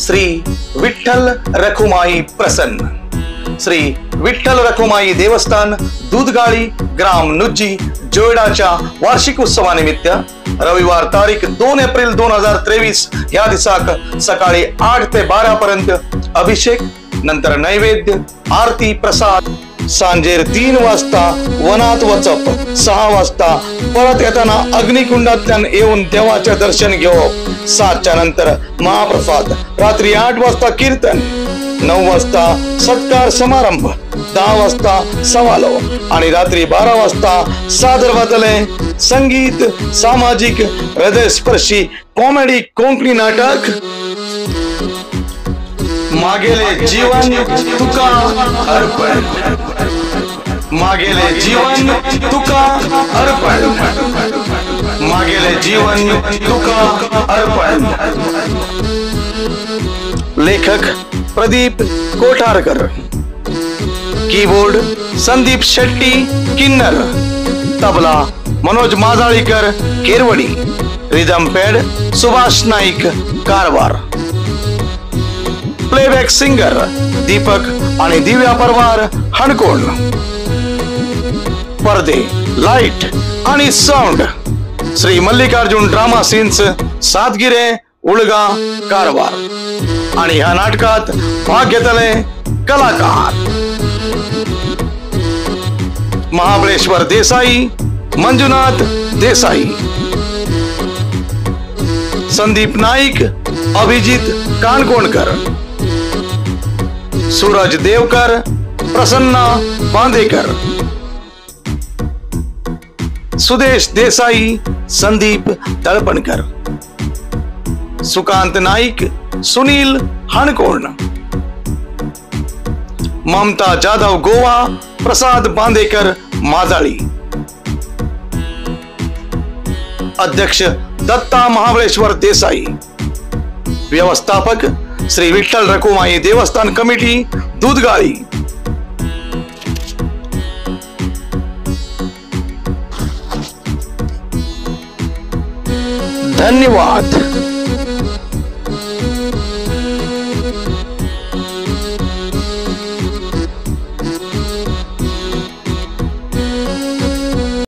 श्री विठ्ठल रखुमाई प्रसन्न। श्री विठ्ठल रखुमाई देवस्थान दूधगाळी ग्राम नुज्जी जोयडाच्या वार्षिक उत्सवानिमित्त रविवार तारीख 2 एप्रिल 2023 ह्या दिसाक सकाळी 8 ते 12 पर्यंत अभिषेक, नंतर नैवेद्य, आरती, प्रसाद। सांजेर 3 वाजता वनात वचप, 6 वाजता परत येताना अग्निकुंडातल्यान येवन देवाचे दर्शन घेवप, 7च्या नंतर महाप्रसाद, रात्री 8 वाजता कीर्तन, 9 वाजता सत्कार समारंभ, 10 वाजता सवालो आणि रात्री 12 वाजता सादर जातले संगीत सामाजिक हृदयस्पर्शी कॉमेडी कोंकणी नाटक मागेले जीवन तुका अर्पण। मागेले जीवन तुका अर्पण। मागेले जीवन तुका अर्पण। लेखक प्रदीप कोठारकर, कीबोर्ड संदीप शेट्टी किन्नर, तबला Manoj माजाळीकर केरवडी, rhythm pad Subhash Naik Karwar, playback singer Deepak आणि दिव्या परवार हणकोण, पडदे लाईट आणि sound Shri Mallikarjun drama scenes Satgire Ulga Karwar. आणि ह्या नाटकात भाग घेतले कलाकार महाबळेश्वर देसाई, मंजुनाथ देसाई, संदीप नाईक, अभिजित काणकोणकर, सूरज देवकर, प्रसन्ना बांदेकर, सुदेश देसाई, संदीप तळपणकर, सुकांत नाईक, सुनील हणकोण, ममता जाधव गोवा, प्रसाद बांदेकर माजाळी। अध्यक्ष दत्ता महाबळेश्वर देसाई, व्यवस्थापक श्री विठ्ठल रखुमाई देवस्थान कमिटी दूधगाळी। धन्यवाद।